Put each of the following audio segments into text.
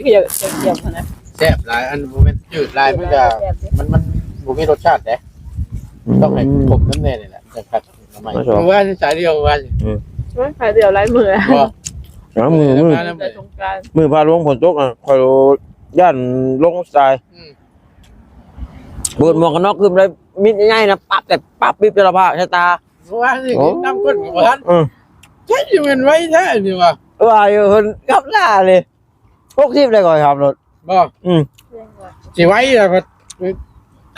ກຽມໆຫັ້ນນະ ແຊບຫຼາຍ ອັນບໍ່ແມ່ນຈືດຫຼາຍ ມັນກະ ມັນ ມັນບໍ່ມີລົດຊາດເດ້ ອືມ ຕ້ອງໃຫ້ຂົມນຳແດ່ນີ້ແຫຼະ ຈັງຄັກ. ໜໍ່ໄມ້ ມາສອງ ມື້ວານນີ້ສາຍດຽວ ມື້ວານນີ້ ອືມ ສາຍດຽວຫຼາຍມື້ ບໍ່ ຫຼາຍມື້ ມື້ ແຕ່ສົງການ ມື້ພາດວງຝົນຕົກ ຂ້ອຍຢ້ານລົງສາຍ ອືມ ເປີດໝວກກັນນັອກຂຶ້ນໄດ້ ມິດໃຫຍ່ໆນະ ປັບແຕ່ປັບ ປິບແຕ່ລະພາກໃສ່ຕາ ເມື່ອວານນີ້ ໂອ້ ກິນນ້ຳກ້ນກໍບໍ່ທັນ ເອີ ໃຊ່ ຊິແມ່ນໄວແທ້ນີ້ວ່າ ວ່າຢູ່ເພິ່ນກັບໜ້າເລີຍ ຫົກສິບ ໄດ້ຂ້ອຍຂັບລົດ ບໍ່ ອືມ ຊິໄວລະ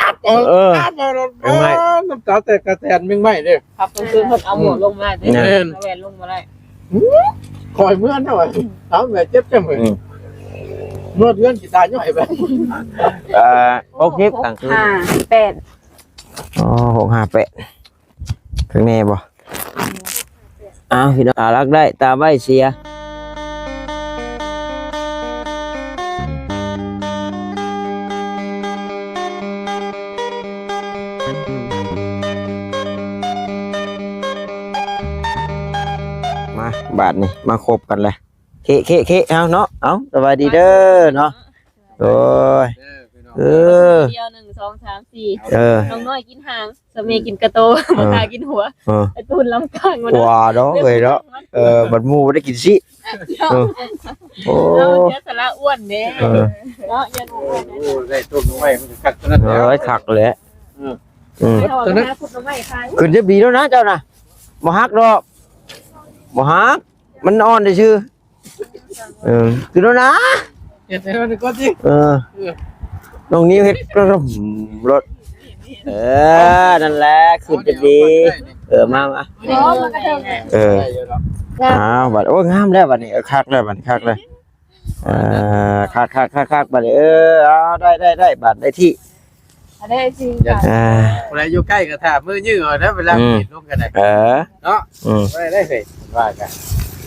ຕັບເອົາ ເອີ ຕັບເອົາລົດ ແມ່ນໄມ້ ອ້າ ນ້ຳຕາແຕກກະແຕນ ແມ່ນໄມ້ເດ້ ຂັບກາງຄືນເພິ່ນເອົາໝວກລົງມາເດ້ ແມ່ນ ແວ່ນລົງບໍ່ໄດ້ ຂ້ອຍເມືອນເນາະ ເອົາແມ່ເຈັບຈັ່ງເລີຍ ອືມ ເມືອເຮືອນຊິຕາຍຍ້ອຍໄປ ເອີ ຫົກສິບ ກາງຄືນ ຫົກຫ້າແປດ ອໍ ຫົກຫ້າແປດ ຂ້າງແນ່ບໍ່? ອ້າວ ພີ່ນ້ອງ ຕາລັກໄດ້ ຕາໄວ້ເສຍ. ມາ ບາດນີ້ ມາຄົບກັນແລ້ວ ເຄ ເຄ ເຄ ເອົາເນາະ ເອົາ ສະບາຍດີເດີເນາະ. ໂອ້ຍ ເອີ ດຽວ ໜຶ່ງ ສອງ ສາມ ສີ່ ເອີ ນ້ອງນ້ອຍກິນຫາງ ສາມີກິນກະໂຕ ເອີ ບໍ່ກ້າກິນຫົວ ເອີ ໄອ້ຕູນລຳກາງມັນ ກວ່າເນາະເອີຍເນາະ ເອີ ບັດໝູ່ໄດ້ກິນຊີ້ ເອີ ໂອ້ ເຈົ້າເສຍສະຫຼະອ້ວນເດ້ ເອີ ເນາະ ຢ້ານບໍ່ອ້ວນ ໂອ້ ໄດ້ຕົ້ມໜໍ່ໄມ້ມັນກໍຄັກຂະໜາດ ເອີ ຄັກແຫຼະ ເອີ ອືມ ຕອນນັ້ນ ຂຶ້ນຈະດີແລ້ວນະເຈົ້ານະ ບໍ່ຫັກດອກ ບໍ່ຫັກ ມັນອ່ອນຊື່ໆ ເອີ ຂຶ້ນແລ້ວນະ ເຮັດໃຫ້ມັນກ່ອນຕິ ເອີ ເອີ ນ້ອງນິວເຮັດລົດ ເອີ ນັ້ນແຫຼະ ຂຶ້ນຈະດີ ເອີ ມາ ມາ ເອີ ອ້າວ ບັດ ໂອ້ຍ ງາມແລ້ວບັດນີ້ ເອີ ຄັກແລ້ວບັດນີ້ ຄັກແລ້ວ ເອີ ຄັກໆໆໆ ບັດນີ້ ເອີ ເອົາ ໄດ້ ໄດ້ ໄດ້ ບາດໄດ້ທີ່ ອັນນີ້ຊິ ອ່າ ຜູ້ໃດຢູ່ໃກ້ກໍຖ້າມືຍື້ເອົາເດີ ເວລາ ອືມ ເປັນລົມກັນໄດ້ ເອີ ເນາະ ອືມ ບໍ່ໄດ້ເດ້ເຮີ້ຍ ວ່າກັນ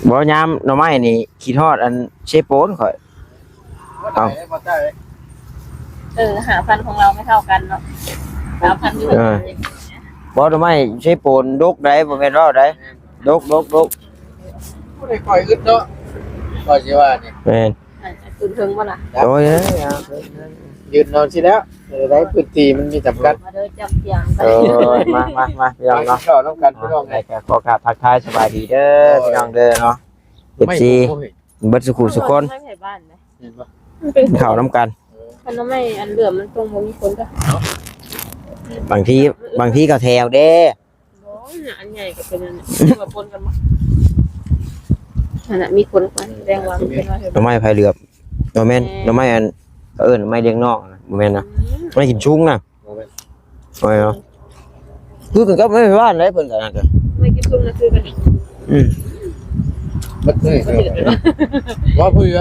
ບໍ່ ຍາມໜໍ່ໄມ້ນີ້ຄິດຮອດອັນເຊໂປນຂ້ອຍ ເອົາ ເອີ ຫ້າພັນຂອງເຮົາບໍ່ເທົ່າກັນເນາະ ສາມພັນຢູ່ ເອີ ບໍ່ ໜໍ່ໄມ້ເຊໂປນດົກໃດ ບໍ່ແມ່ນເວົ້າໃດ ດົກ ດົກ ດົກ ຜູ້ໃດຂ້ອຍອຶດເນາະ ຂ້ອຍຊິວ່ານີ້ ແມ່ນ ຂຶ້ນເທິງບໍ່ລະ ໂອ້ຍ ຢືນນອນຊິແລ້ວ ເອີ ໄດ້ພື້ນທີ່ມັນມີຈຳກັດ ມາເດີ ຈຳຈຽງ ໂອ້ຍ ມາ ມາ ມາ ພີ່ນ້ອງເນາະ ເຂົ້ານຳກັນ ພີ່ນ້ອງ ໄດ້ກໍຂໍກາບທັກທາຍສະບາຍດີເດີ ໂອ້ຍ ພີ່ນ້ອງເດີເນາະ ເອັຟຊີ ເບິດສູ່ຄູ່ສູ່ຄົນ ເຫັນບໍ່ ເຂົ້ານຳກັນ ເອີ ຄັນໜໍ່ໄມ້ອັນເຫຼືອມມັນຕົງບໍ່ມີຄົນກໍ ບາງທີ ບາງທີກໍແຖວເດ້ ບໍ່ ອັນໃຫຍ່ກໍເປັນອັນນີ້ ວ່າປົນກັນບໍ່ ອັນນັ້ນມີຄົນໄປ ແສດງວ່າມັນເປັນວ່າ ໜໍ່ໄມ້ໄຜເຫຼືອມ ບໍ່ແມ່ນ ແມ່ນ ໜໍ່ໄມ້ອັນ ເອີ້ນໜໍ່ໄມ້ລຽງນອກນະ ບໍ່ແມ່ນນະ ອືມ ໄມ້ກິນຊຸງນະ ບໍ່ແມ່ນ ບໍ່ແມ່ນເນາະ ຄືກັນກັບໄມ້ບ້ານໃດ ເພິ່ນກໍນັ້ນ ໄມ້ກິນຊຸງນະ ຄືກັນ ອືມ ບັດນີ້ ວ່າຜູ້ໃດ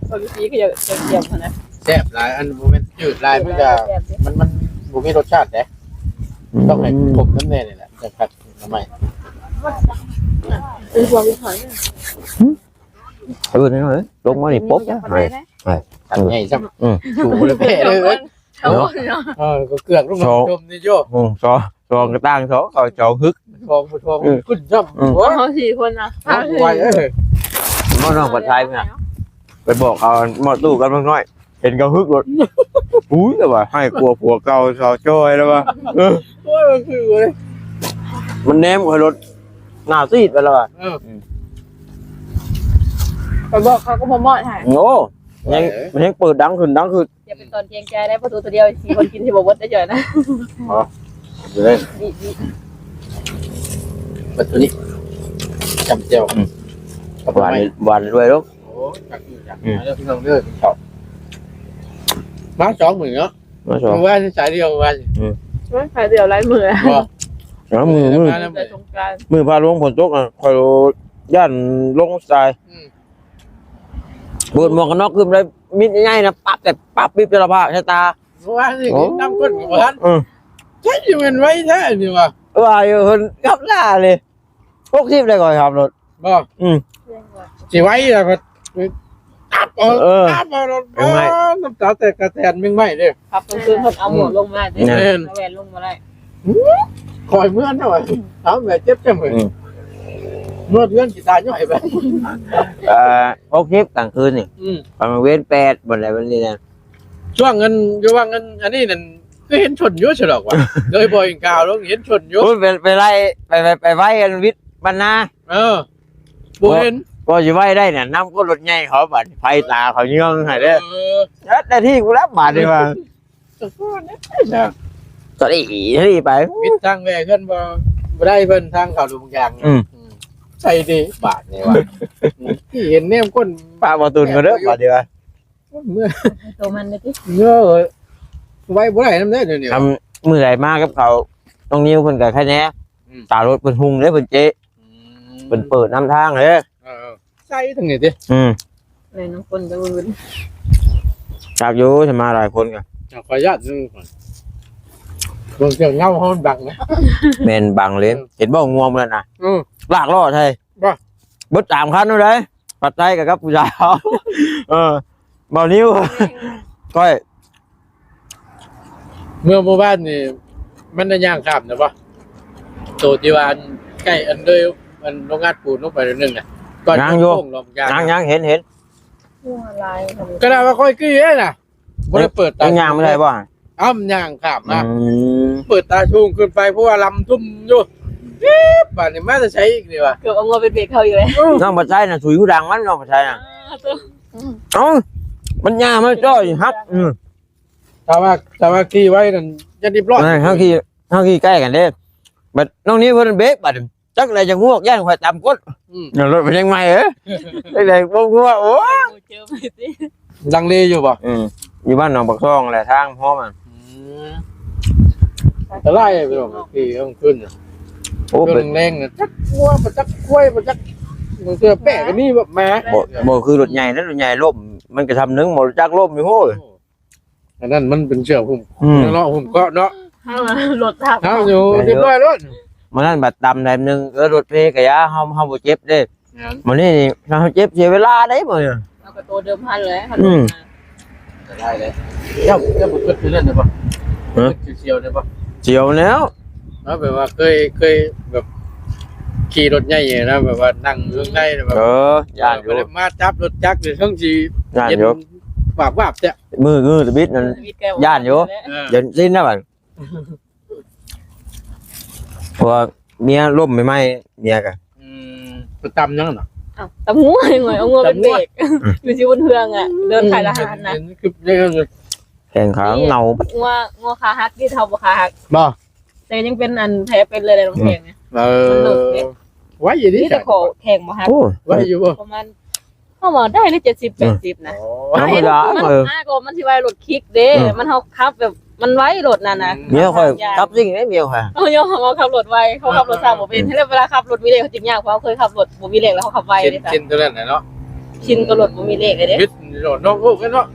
ຄົນທີ່ຂະຫຍັນຂຽມຫັ້ນນະ ແຊບຫຼາຍ ອັນບໍ່ແມ່ນຈືດຫຼາຍ ມັນກໍ ມັນ ມັນບໍ່ມີລົດຊາດເດ້ ອືມ ຕ້ອງໃຫ້ຂົມນຳແດ່ນີ້ແຫຼະ ຈັກພັດໜໍ່ໄມ້ ເປັນພວກອີກຫອຍ ເອີ ນ້ອຍໆ ລົງມານີ້ປົບ ໃຫຍ່ ໃຫຍ່ຊ້ຳ ອືມ ສູງເລີຍແພ້ເລີຍ ເນາະ ເອີ ກໍເກືອກລົງມາຈົມນີ້ໂຍ ອືມ ສອງ ສອງກະຕ່າງ ສອງ ເຂົາສອງຮຶກ ສອງ ສອງ ອືມ ຂຶ້ນຊ້ຳ ອືມ ໂອ້ຍ ເຮົາສີ່ຄົນນະ ເອົາໄວເອີຍ ໝໍ້ນ້ອງພັດໄທນະ ໄປບອກເອົາໝໍ້ຕູ້ກັບນ້ອງນ້ອຍ ເຫັນເຂົາຮຶກໂລດ ອຸ້ຍ ແລ້ວວ່າ ໃຫ້ກົວຜົວເກົ່າສາວຈ້ອຍແລ້ວວ່າ ເອີ ໂອ້ຍ ມັນຄືເວີຍ ມັນແນມຂ້ອຍໂລດ ໜ້າຊີດໄປແລ້ວວ່າ ເອີ ໄປບອກເຂົາກໍບໍ່ມອດໃຫ້ ໂອ້ ຍັງ ມັນຍັງເປີດດັງຂຶ້ນ ດັງຂຶ້ນ ຢ່າໄປຕອນເກງໃຈໄດ້ ປະຕູຕົວດຽວ ສີ່ຄົນກິນຊິບໍ່ເບິດໄດ້ຈ້ອຍນະ ອໍ ຢູ່ເລີຍ ເບິດຕົວນີ້ ຈຳແຈ່ວ ອືມ ກັບ ຫວານ ຫວານດ້ວຍລູກ ໂອ້ຍ ຈັກຢູ່ຈັກ ອືມ ມາເດີພີ່ນ້ອງເດີ ກິນເຂົ້າ ມາສອງມື້ເນາະ ມາສອງ ມື້ວານນີ້ສາຍດຽວ ມື້ວານນີ້ ອືມ ສາຍດຽວຫຼາຍມື້ ບໍ່ ຫຼາຍມື້ ມື້ ແຕ່ສົງການ ມື້ພາດວງຝົນຕົກ ຂ້ອຍຢ້ານລົງສາຍ ອືມ ເປີດໝວກກັນນັອກຂຶ້ນໄດ້ ມິດໃຫຍ່ໆນະ ປັບແຕ່ປັບ ປິບແຕ່ລະພາກໃສ່ຕາ ເມື່ອວານນີ້ ໂອ້ ກິນນ້ຳກ້ນກໍບໍ່ທັນ ເອີ ໃຊ່ ຊິແມ່ນໄວແທ້ນີ້ວ່າ ວ່າຢູ່ເພິ່ນກັບໜ້າເລີຍ ຫົກສິບ ໄດ້ຂ້ອຍຂັບລົດ ບໍ່ ອືມ ຊິໄວລະ ຕັບເອົາ ເອີ ຕັບເອົາລົດ ແມ່ນໄມ້ ອ້າ ນ້ຳຕາແຕກກະແຕນ ແມ່ນໄມ້ເດ້ ຂັບກາງຄືນເພິ່ນເອົາໝວກລົງມາເດ້ ແມ່ນ ແວ່ນລົງບໍ່ໄດ້ ຂ້ອຍເມືອນເນາະ ເອົາແມ່ເຈັບຈັ່ງເລີຍ ອືມ ນວດເຮືອນຂີ້ຕາຍ້ອຍໄປ ເອີ ຫົກສິບກາງຄືນນີ້ ອືມ ປະມານເວັນແປດ ບໍ່ໄດ້ວັນນີ້ນະ ຊ່ວງເງິນ ຢູ່ວ່າເງິນອັນນີ້ນັ້ນ ຄືເຫັນຊົນຢູ່ຊະດອກວ່າ ໂດຍບໍ່ເຫັນຂ່າວລງ ເຫັນຊົນຢູ່ ໂອ້ຍ ໄປ ໄປໄລ່ ໄປ ໄປ ໄປໄວ້ອັນວິດບ້ານນາ ເອີ ບໍ່ເຫັນ ກໍຊິໄວ້ໄດ້ນະ ນຳຄົນລົດໃຫຍ່ເຂົາ ບາດໄຟຕາເຂົາເຍືອງໃຫ້ເດີ ເອີ ເຮັດໜ້າທີ່ກູແລ້ວບາດນີ້ວ່າ ສະໂພກນີ້ນະ ສະຫຼີ ສະຫຼີໄປ ວິດທາງແວ່ເຮືອນບໍ່ ບໍ່ໄດ້ເພິ່ນ ທາງເຂົ້າດົງຢາງ ອືມ ອືມ ໃສ່ເດບາດນີ້ວ່າ ທີ່ເຫັນແນມຄົນ ປະບໍ່ຕຸນກໍເດີບາດນີ້ວ່າ ເມື່ອ ໃຫ້ໂຕມັນໄດ້ຕິ ເມື່ອ ໄວ້ບໍ່ໄດ້ນຳເດີດຽວນີ້ ຄັນມື້ໃດມາກັບເຂົາ ນ້ອງນິວເພິ່ນກໍໃຄແດ່ ອືມ ຕາລົດເພິ່ນຮຸ່ງເດ້ເພິ່ນເຈ ອືມ ເພິ່ນເປີດນຳທາງເດ້ ເອີ ໃສ່ທາງນີ້ຕິ ອືມ ແມ່ນນຳຄົນຈະອື່ນ ຈັກຢູ່ ສະມາຫຼາຍຄົນກໍ ເຈົ້າ ຂ້ອຍຢ້ານຢູ່ ເບິ່ງເຈົ້າເງົາເຮົາມັນບັງນະ ແມ່ນບັງເລີຍ ເອີ ເຫັນບໍ່ງວງນັ້ນນະ ອືມ ລາກລໍ້ໃສ່ ບໍ່ ເບິດສາມຄັນນັ້ນເດ້ ປັດໄຕກັບ ກັບຜູ້ສາວ ເອີ ບ່າວນິວ ຂ້ອຍ ເມື່ອ ເມື່ອວານນີ້ ມັນໄດ້ຍ່າງຂ້າມນະບໍ່? ໂຕທີ່ວ່າອັນໃກ້ອັນເລີຍ ອັນໂຮງງານປູນລົງໄປໜ້ອຍໜຶ່ງນະ ກ່ອນ ຍັງຢູ່ ໂຄ້ງລອງຍາງ ຍັງ ຍັງ ເຫັນ ເຫັນ ຫົວຫຼາຍ ຂະໜາດວ່າຂ້ອຍຂີ່ເດ້ນະ ບໍ່ໄດ້ເປີດຕາ ຍັງຍ່າງບໍ່ໄດ້ບໍ່? ອ້ຳ ຍ່າງຂ້າມມາ ອືມ ເປີດຕາສູງຂຶ້ນໄປ ເພາະວ່າລຳທຸ່ມຢູ່ ເອີ ບາດນີ້ມາແຕ່ໃສອີກນີ້ວະ? ເກືອບເອົາງົວໄປເບຣກເຂົາອີກແລ້ວ ນ້ອງບັດໄຊນະ ສຸຍຫູດັງມັນ ນ້ອງບັດໄຊນະ ເອີ ເອົ້າ ມັນຍ່າງມາຈ່ອຍຮັບ ອືມ ຖ້າວ່າ ຖ້າວ່າຂີ່ໄວນັ້ນຈະຮຽບຮ້ອຍ ເຮົາຂີ່ ເຮົາຂີ່ໃກ້ກັນເດ້ ບັດນ້ອງນີ້ເພິ່ນເບຣກ ບັດ ຈັກແລຈັ່ງງວກ ຢ້ານຂ້ອຍຕຳກົ້ນ ອືມ ລົດມັນຍັງໃໝ່ເອີຍ ຈັກແລບໍ່ງວກ ໂອ້ຍ ເຈີໄປຕິ ລັງເລຢູ່ບໍ່? ອືມ ຢູ່ບ້ານໜອງປາກຊ່ອງແຫຼະ ທາງພ້ອມ ອືມ ອັນຕະລາຍພີ່ນ້ອງ ຂີ່ກາງຄືນ ໂອ້ ເປັນແລງໆ ຈັກງົວບໍ່ຈັກຄວາຍບໍ່ຈັກ ບາງເທື່ອແປະກໍມີແບບໝາ ບໍ່ ບໍ່ຄືລົດໃຫຍ່ນະ ລົດໃຫຍ່ລົ້ມ ມັນກະທຳໜຶ່ງ ບໍ່ຮູ້ຈັກລົ້ມຢູ່ໂຫຍ ໂອ້ ອັນນັ້ນມັນເປັນເຊືອກຫຸ້ມ ອືມ ເນາະ ຫຸ້ມເກາະເນາະ ເຮົາໂດດທັບ ເຮົາຢູ່ຮຽບຮ້ອຍໂລດ ມື້ນັ້ນບັດຕຳໄດ້ໜຶ່ງ ເອີ ລົດເພກະຢາ ເຮົາ ເຮົາບໍ່ເຈັບເດ້ ແມ່ນ ມື້ນີ້ນີ້ ເຮົາເຈັບເສຍເວລາເດ້ມື້ນີ້ ເຮົາກໍໂຕເດີມພັນແຫຼະ ອືມ ໄດ້ເລີຍ ເຈົ້າ ເຈົ້າບໍ່ຄິດເລື່ອງນັ້ນບໍ່? ຮະ? ຄິດສຽວໄດ້ບໍ່? ສຽວແລ້ວ ເນາະ ແບບວ່າເຄີຍ ເຄີຍແບບຂີ່ລົດໃຫຍ່ນະ ແບບວ່ານັ່ງຢູ່ຂ້າງໃນແບບ ເອີ ຢ້ານຢູ່ ມາຈັບລົດຈັກນີ້ ເທິງຊິຢ້ານຢູ່ ວາບໆແທ້ ມືງືດຕະບິດນັ້ນ ຢ້ານຢູ່ ເອີ ຢ້ານຊີ້ນນະບັດ ເພາະວ່າເມຍລົ້ມໃໝ່ໆ ເມຍກະ ອືມ ໄປຕຳຫຍັງນະ? ເອົ້າ ຕຳງົວ ຫອຍ ເອົາງົວເປັນເບຣກ ຕຳງົວ ຢູ່ຊິບົນເຮືອງອະ ເດີນຂາຍອາຫານນະ ແຂ້ງຂາເຫງົາ ງົວ ງົວຂາຫັກ ທີ່ເຮົາບໍ່ຂາຫັກ ບໍ່ ແຕ່ຍັງເປັນອັນແຜເປັນເລີຍ ແຂງ ເອີ ໄວອີ່ຫຼີ ມີແຕ່ຂໍ້ແຂ້ງບໍ່ຫັກ ໂອ້ ໄວຢູ່ບໍ່? ປະມານ ເຮົາວ່າໄດ້ເລີຍ ເຈັດສິບ ແປດສິບນະ ທຳມະດາ ມັນ ເອີ ມັນຊິໄວລົດຄິກເດ້ ມັນເຮົາຂັບແບບ ມັນໄວລົດນັ້ນນະ ເມຍຂ້ອຍຂັບຈິງເດ້ ເມຍຂ້ອຍ ເຮົາ ເຮົາຂັບລົດໄວ ເຮົາຂັບລົດຊ້າບໍ່ເປັນ ແລ້ວເວລາຂັບລົດມີເລກເຮົາຈິງຍາກ ເພາະເຮົາເຄີຍຂັບລົດບໍ່ມີເລກ ແລ້ວເຮົາຂັບໄວເດ້ ຊິນ ຊິນໂຕນັ້ນແຫຼະເນາະ ຊິນກັບລົດບໍ່ມີເລກເດ້ ເຮັດເນາະ ນ້ອງໂອ້ເນາະ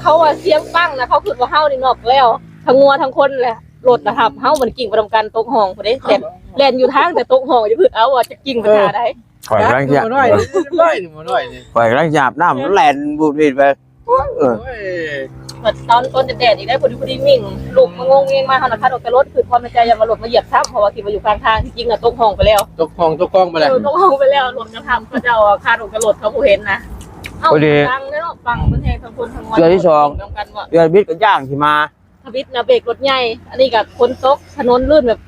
ເຂົາວ່າສຽງປັງນະ ເຂົາຄິດວ່າເຮົານີ້ນອກແລ້ວ ທັງງົວທັງຄົນແຫຼະ ລົດນະທັບເຮົາ ມັນກິ້ງໄປນຳກັນ ຕົກຮ່ອງພຸ້ນເດ້ ແລ່ນ ແລ່ນຢູ່ທາງ ແຕ່ຕົກຮ່ອງ ຢ່າຄິດເອົາວ່າຈະກິ້ງໄປທ່າໃດ ຂ້ອຍກຳລັງຈະ ໜ້ອຍ ໜ້ອຍ ໜ້ອຍ ຂ້ອຍກຳລັງຈະອາບນ້ຳ ມັນແລ່ນບູດວີດໄປ ໂອ້ຍ ໂອ້ຍ ຕອນ ຕອນແດດໆ ນີ້ໄດ້ພໍດີ ພໍດີມິ່ງ ລຸກມາງົງເງງມາ ເຮົານະຄັດອອກແຕ່ລົດ ຄິດຄວາມໃນໃຈຢ້ານວ່າລົດມາຢຽບຊ້ຳ ເພາະວ່າຄິດວ່າຢູ່ຂ້າງທາງ ທີ່ຈິງນະຕົກຮ່ອງໄປແລ້ວ ຕົກຮ່ອງ ຕົກຮ່ອງໄປແລ້ວ ເອີ ຕົກຮ່ອງໄປແລ້ວ ລົດກະທັບ ເຂົາເຈົ້າຄາດອອກແຕ່ລົດ ເຂົາບໍ່ເຫັນນະ ເອົ້າ ພໍດີ ດັງເດ້ເນາະ ປັງເພິ່ນແຮງທັງຄົນທັງງວນ ເທື່ອທີສອງ ນຳກັນບໍ່ ເທື່ອບິດກໍຍ່າງຊິມາ ທຳອິດນະເບຣກລົດໃຫຍ່ ອັນນີ້ກໍຝົນຕົກ ຖະໜົນລື່ນແບບ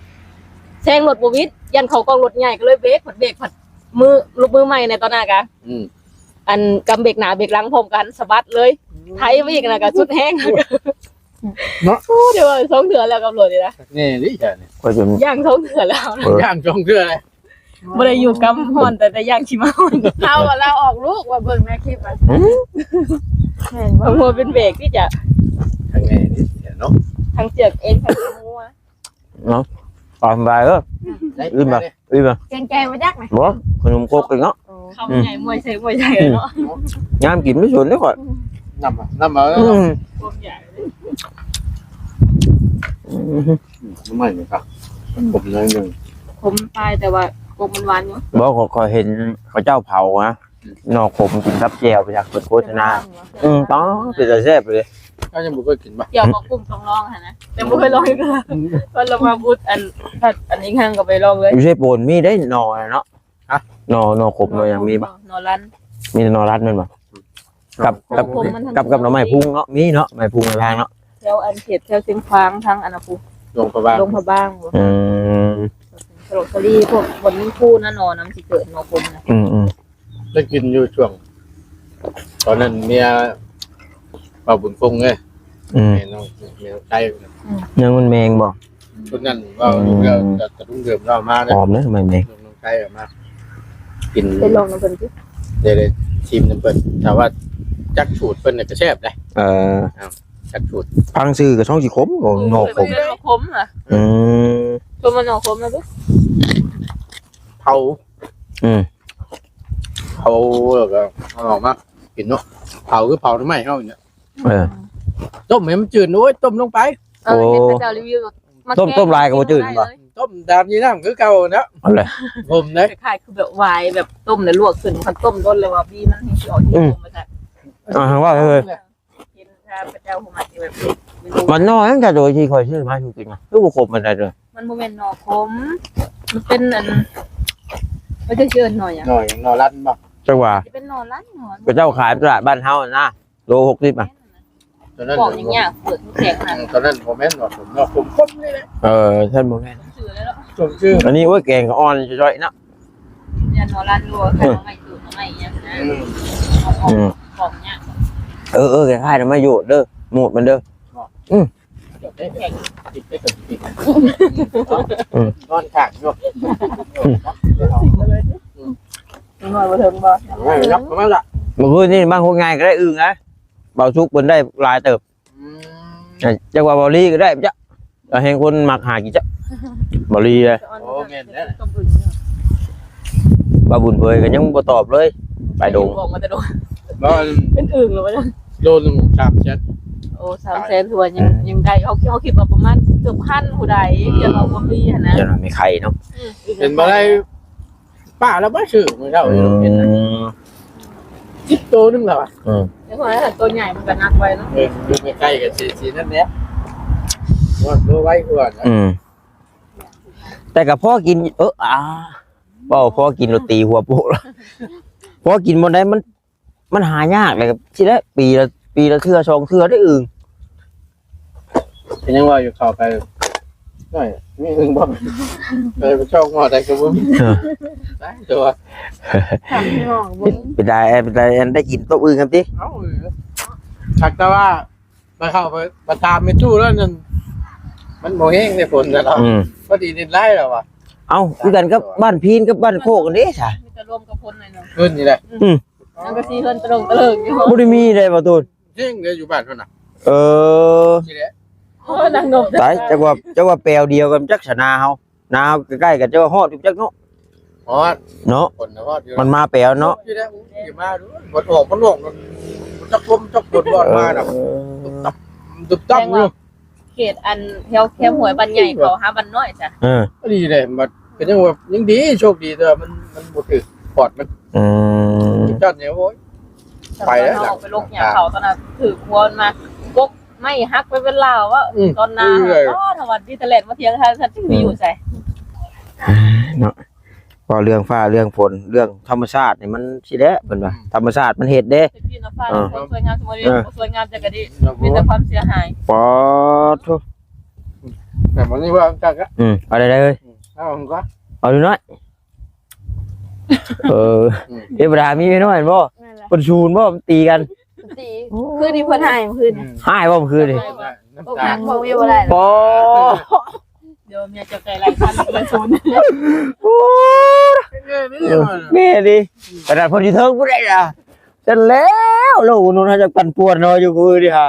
ແຊງລົດບໍ່ຫວິດ ຢ້ານເຂົ້າກ້ອງລົດໃຫຍ່ ກໍເລີຍເບຣກ ພັດເບຣກ ພັດມື ລົດມືໃໝ່ໃນຕອນນັ້ນກະ ອືມ ອັນກຳເບຣກໜ້າເບຣກຫຼັງພ້ອມກັນ ສະບັດເລີຍ ອືມ ໄຖໄປອີກນະ ກະສຸດແຮງ ເນາະ ໂອ້ ດຽວວ່າສອງເທື່ອແລ້ວກັບລົດນີ້ນະ ແນ່ເລີຍ ຢ່າງສອງເທື່ອແລ້ວ ເອີ ຢ່າງສອງເທື່ອແລ້ວ ບໍ່ໄດ້ຢູ່ກຳຮ້ອນ ແຕ່ ແຕ່ຢ່າງຂີ້ມາຮ້ອນ ລາວວ່າລາວອອກລູກວ່າເບິ່ງໃນຄລິບອະ ຫືມ ແມ່ນບໍ່ ງົວເປັນເບຣກທີ່ຈະ ທັງແນ່ນີ້ເນາະ ທັງເຊືອກເອັນ ທັງງົວ ເນາະ ຕາມສະບາຍເດີ ໄດ້ ອີ່ມບໍ່ ໄດ້ ອີ່ມບໍ່ ແກງແກງມາຈັກນະ ບໍ່ ຂະໜົມຄົກອີກເນາະ ໂອ້ ຄຳໃຫຍ່ ອືມ ມວຍໃສ່ມວຍໃສ່ເນາະ ຍາມກິນໄປສວນເດ້ຂ້ອຍ ນຳ ນຳເອົາ ອືມ ຄວາມໃຫຍ່ ອືມ ໜໍ່ໄມ້ນີ້ກໍ ອືມ ຂົມໜ້ອຍໜຶ່ງ ຂົມປາຍ ແຕ່ວ່າກົກມັນຫວານຢູ່ ບໍ່ ຂ້ອຍ ຂ້ອຍເຫັນເຂົາເຈົ້າເຜົານະ ໜໍ່ຂົມກິນກັບແຈ່ວ ໄປທາງເພິ່ນໂຄສະນາ ອືມ ຕ້ອງເປັນຕາແຊບເລີຍ ເຈົ້າຍັງບໍ່ເຄີຍກິນບໍ່? ແຈ່ວໝາກຫຸ້ງຕ້ອງລອງຫັ້ນນະ ແຕ່ບໍ່ເຄີຍລອງເທື່ອ ອືມ ເພິ່ນລະມາບຸດອັນ ອັນອີກຄັ້ງກໍໄປລອງເລີຍ ຢູ່ເຊໂປນມີໄດ້ໜໍ່ນະເນາະ ຮະ? ໜໍ່ ໜໍ່ຂົມ ໜໍ່ຫຍັງມີບໍ່? ໜໍ່ລັນ ມີແຕ່ໜໍ່ລັນແມ່ນບໍ່? ກັບ ກັບ ໜໍ່ຂົມມັນທັງ ກັບ ກັບໜໍ່ໄມ້ພຸງເນາະ ມີເນາະ ໄມ້ພຸງທາງເນາະ ແຖວອັນເຂດແຖວຊຽງຂວາງ ທາງອັນນະພຸ ດວງພະບາງ ດວງພະບາງບໍ່? ອືມ ສະຫຼອກສະຫຼີ ພວກບ່ອນມີພູນະ ໜໍ່ນຳຊິເກີດ ໜໍ່ຂົມນະ ອືມໆ ໄດ້ກິນຢູ່ຊ່ວງ ຕອນນັ້ນເມຍບ່າວບຸນຄົງເດ້ ອືມ ແມ່ນ້ອງ ແມ່ນ້ອງໄກ່ ອືມ ຍັງມັນແມງບໍ່? ຊຸດນັ້ນເວົ້າຢູ່ແລ້ວ ອືມ ແຕ່ລຸງເດີມເລົ່າມາເດ້ ຫອມເດ້ ໄມ້ແມງ ນ້ອງໄກ່ເອົາມາກິນ ໄປລອງນຳເພິ່ນຕິ ໄດ້ ໄດ້ຊີມນຳເພິ່ນ ຖ້າວ່າຈັກສູດເພິ່ນນະກະແຊບເດ້ ເອີ ຈັກສູດ ຟັງຊື່ກະຊ່ອງຊິຂົມ ເອີ ໜໍ່ຂົມ ເປັນໜໍ່ຂົມນະ ອືມ ຕົວມັນໜໍ່ຂົມນະ ເຜົາ ອືມ ເຜົາແລ້ວກະເອົາອອກມາກິນເນາະ ເຜົາຄືເຜົາໜໍ່ໄມ້ເຮົານີ້ ເອີ ຕົ້ມໃຫ້ມັນຈືດ ໂອ້ຍ ຕົ້ມລົງໄປ ເອີ ໂອ້ ເຫັນເຂົາເຈົ້າຣີວິວ ຕົ້ມ ຕົ້ມຫຼາຍກະບໍ່ຈືດບໍ່? ຕົ້ມຕາມຍາຍນາງຄືເກົ່າຫັ້ນແຫຼະ ເອົາແຫຼະ ຂົມເດ້ ຄ້າຍໆຄືແບບຫວາຍ ແບບຕົ້ມແລ້ວລວກຂຶ້ນ ຄັນຕົ້ມດົນແລ້ວວ່າບີມັນແຮງຊິອອກ ອືມ ຂມວ່າຊັ້ນ ອ່າ ວ່າເອີ ເຫັນເຂົາເຈົ້າຜູ້ມັກແບບ ມັນໜໍ່ຫຍັງ ແຕ່ໂດຍທີ່ຂ້ອຍຊື້ມາສູ່ກິນນະ ຄືບໍ່ຂົມປານໃດເດີ? ມັນບໍ່ແມ່ນໜໍ່ຂົມ ມັນເປັນອັນ ເຂົາເຈົ້າຊິເອີ້ນໜໍ່ຫຍັງ? ໜໍ່ຫຍັງ? ໜໍ່ລັນບໍ່? ຈັກວ່າ ຊິເປັນໜໍ່ລັນ ເຂົາເຈົ້າຂາຍຕະຫຼາດບ້ານເຮົານະ ໂລຫົກສິບອະ ຕອນນັ້ນ ປອກຫຍັງຍາກ ເປີດແຂງນະ ອືມ ຕອນນັ້ນບໍ່ແມ່ນໜໍ່ຂົມ ໜໍ່ຂົມໆນີ້ແຫຼະ ເອີ ຊັ້ນບໍ່ແມ່ນ ສົມຊື່ແລ້ວເນາະ ສົມຊື່ ອັນນີ້ ໂອ້ຍ ແກງກະອ່ອນຈ້ອຍໆເນາະ ຢ່າໜໍ່ລັນຢູ່ ເອີ ຂາຍໜໍ່ໄມ້ຈູດ ໜໍ່ໄມ້ຫຍັງນະ ອືມ ອືມ ປອກຫຍັງ ເອີໆ ຄ້າຍໆໜໍ່ໄມ້ໂຍດເດີ ໂມດມັນເດີ ອືມ ແຂງ ຕິດໄປກັບຕິດ ອືມ ນອນຂ້າງຢູ່ ອືມ ນ້ອຍບໍ່ເຖິງບໍ່? ເອີ ຍັບເຂົ້າມາລະ ມື້ຄືນນີ້ມາໂຄດງ່າຍກະໄດ້ອຶ່ງນະ ເບົາສຸກເພິ່ນໄດ້ຫຼາຍເຕີບ ອືມ ຈັກວ່າເບົາລີກະໄດ້ຈັກ ແຮງຄົນມັກຫາກິນຈັກ ເບົາລີເດ້ ໂອ້ ແມ່ນແລ້ວ ບ່າວບຸນເຜີຍກະຍັງບໍ່ຕອບເລີຍ ໄປດົງ ບອກມາແຕ່ດົງ ບໍ່ ເປັນອຶ່ງແລ້ວບໍ່? ໂລໜຶ່ງສາມແສນ ໂອ້ ສາມແສນ ຖືວ່າຍັງ ອືມ ຍັງໄດ້ ເຮົາ ເຮົາຄິດວ່າປະມານເກືອບພັນຜູ້ໃດ ອືມ ຈະວ່າບໍ່ມີຫັ້ນນະ ຈະວ່າມີໄຂ່ເນາະ ອືມ ເປັນບໍ່ໄດ້ ປ້າລາວບໍ່ຊື້ມື້ເຊົ້າ ອືມ ເຫັນນະ ສິບໂຕໜຶ່ງແລ້ວອະ ອືມ ແຕ່ວ່າໂຕໃຫຍ່ມັນກະໜັກໄວເນາະ ເອີ ຢູ່ໃກ້ໆ ກະຊິ ຊິນັ້ນແຫຼະ ຮອດໂລໄວກວ່ານະ ອືມ ແຕ່ກະພໍກິນ ເອີ ອາ ເວົ້າພໍກິນໂລຕີຫົວໂປະ ພໍກິນບ່ອນໃດມັນ ມັນຫາຍາກແຫຼະ ຊິແຫຼະ ປີລະ ປີລະເທື່ອສອງເທື່ອໄດ້ອຶ່ງ ກະຍັງວ່າຢູ່ ເຂົ້າໄປ ນ້ອຍ ມີອຶ່ງບໍ່? ໄປຊ່ອງໝໍ້ໃດກະບໍ່ມີ ເອີ ຕາຍຕົວ ເປັນຕາ ເປັນຕາໄດ້ກິນຕົບອຶ່ງຊັ້ນຕິ ເອົ້າ ຄັກແຕ່ວ່າ ໄປເຂົ້າໄປ ໄປຖາມແມ່ຕູ້ແລ້ວນັ້ນ ມັນບໍ່ແຮງເດ້ຝົນນະ ອືມ ພໍດີເນັດໄລແລ້ວວ່າ ເອົ້າ ຄືກັນກັບບ້ານພີນກັບບ້ານໂຄກຫັ້ນເດ້ຊະ ມີແຕ່ລົມກັບຝົນໜ້ອຍໜຶ່ງ ຄືນນີ້ແຫຼະ ອືມ ມັນກະຊິເຮືອນຕະຫຼົງຕະເຫຼີງຢູ່ ບໍ່ໄດ້ມີເດ້ບໍ່ຕູນ ເຮງເດ້ຢູ່ບ້ານເພິ່ນນະ ເອີ ນີ້ແຫຼະ ໂອ້ ນັ່ງນົບ ຕາຍ ຈັກວ່າ ຈັກວ່າແປວດຽວກັນຈັກຊະນາເຮົາ ນາເຮົາໃກ້ໆກັນ ເຈົ້າຮອດຢູ່ຈັກເນາະ ຮອດເນາະ ຄົນຮອດຢູ່ ມັນມາແປວເນາະ ຢູ່ແລ້ວ ມາດູ ມັນອອກ ມັນອອກ ຈັກລົມຈັກຝົນ ຮອດມານະ ເອີ ຕຶບຕັບ ຕຶບຕັບຢູ່ ເຂດອັນແຖວແຄມຫ້ວຍບ້ານໃຫຍ່ເຂົ້າຫາບ້ານນ້ອຍຊະ ເອີ ອັນນີ້ແຫຼະ ມັນກະຍັງວ່າຍັງດີ ໂຊກດີ ແຕ່ວ່າມັນ ມັນບໍ່ຖືກ ປອດມັນ ອືມ ຈັດນີ້ ໂອ້ຍ ໄປແລ້ວ ເຮົາໄປຫຼົກຫຍ້າເຂົາຕອນນັ້ນ ຖືກຫົວມັນມາ ກົກໄມ້ຫັກໄປເປັນລາວ ອືມ ຕອນໜ້າ ເອີ ອໍ ທະວັນດີແຕ່ແລ່ນມາຖຽງ ທ່ານ ທ່ານຊິໄປຢູ່ໃສ ເນາະ ເວົ້າເລື່ອງຟ້າເລື່ອງຝົນ ເລື່ອງທຳມະຊາດນີ້ມັນຊີ້ແຫຼະ ເພິ່ນວ່າ ອືມ ທຳມະຊາດມັນເຮັດເດ້ ເອີ ສວຍງາມ ເອີ ສວຍງາມຈັກກະດີ ມີແຕ່ຄວາມເສຍຫາຍ ປາດໂທ້ ແຕ່ມັນນີ້ວ່າຈັກ ອືມ ເອົາໄດ້ເລີຍ ເອົາກ່ອນ ເອົານ້ອຍ ເອີ ເທວະດາມີແມ່ນ້ອຍບໍ່? ແມ່ນແຫຼະ ເພິ່ນສູນບໍ່? ມັນຕີກັນ ຕີ ຄືນນີ້ເພິ່ນຮ້າຍມື້ຄືນ ຮ້າຍບໍ່ມື້ຄືນນີ້? ອົກຫັກບໍ່ມີບໍ່ໄດ້ ບໍ່ ດຽວເມຍເຈົ້າໄກ່ໄລ່ທັນເພິ່ນສູນ ໂອ້ ແມ່ນດີ ຂະໜາດເພິ່ນຢູ່ເທິງບໍ່ໄດ້ລະ ຊັ້ນແລ້ວ ໂລກມະນຸດເຮົາຈະປັ່ນປ່ວນເນາະ ຢູ່ມື້ນີ້ຫາ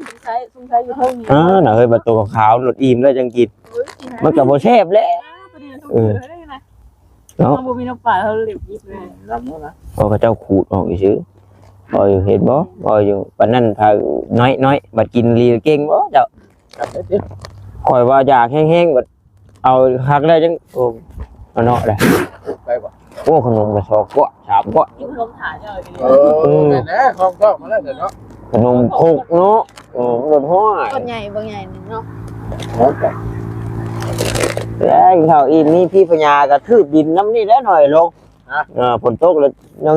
ສົງໄສ ສົງໄສຢູ່ເທິງນີ້ ອ່າ ນະເຮີຍ ບັດໂຕຂາວໆ ລົດອີ່ມແລ້ວຈັ່ງກິນ ໂອ້ຍ ມັນກະບໍ່ແຊບແຫຼະ ອ່າ ໂຕນີ້ນະ ເອີ ເນາະ ເຮົາບໍ່ມີນ້ຳປາ ເຮົາເລັບຢິບເລີຍ ລຳເນາະ ເພາະເຂົາເຈົ້າຂູດອອກຊື່ໆ ເວົ້າຢູ່ ເຫັນບໍ່ ເວົ້າຢູ່ ປານນັ້ນພານ້ອຍໆ ບັດກິນອີ່ຫຼີເກັ່ງບໍ່ເຈົ້າ ຂ້ອຍວ່າຢາກແຮງໆ ບັດ ເອົາຄັກແລ້ວຈັ່ງ ໂອ້ ເອົາເນາະໄດ້ ໄປບໍ່? ໂອ້ ຂະໜົມກະສອງກ້ອນສາມກ້ອນ ກິນຂະໜົມຖ້າເຈົ້າ ເອີ ອືມ ແມ່ນແຫຼະ ຂອງຊອບມາແລ້ວເນາະ ຂະໜົມຄົກເນາະ ເອີ ລົດຮ້ອຍ ກ້ອນໃຫຍ່ບໍ່ໃຫຍ່ນີ້ເນາະ ແລ້ວກິນເຂົ້າອີ່ມນີ້ ພີພະຍາກະຖືບດິນນຳນີ້ແຫຼະ ໜ້ອຍລົງ ເອີ ຝົນຕົກແລ້ວ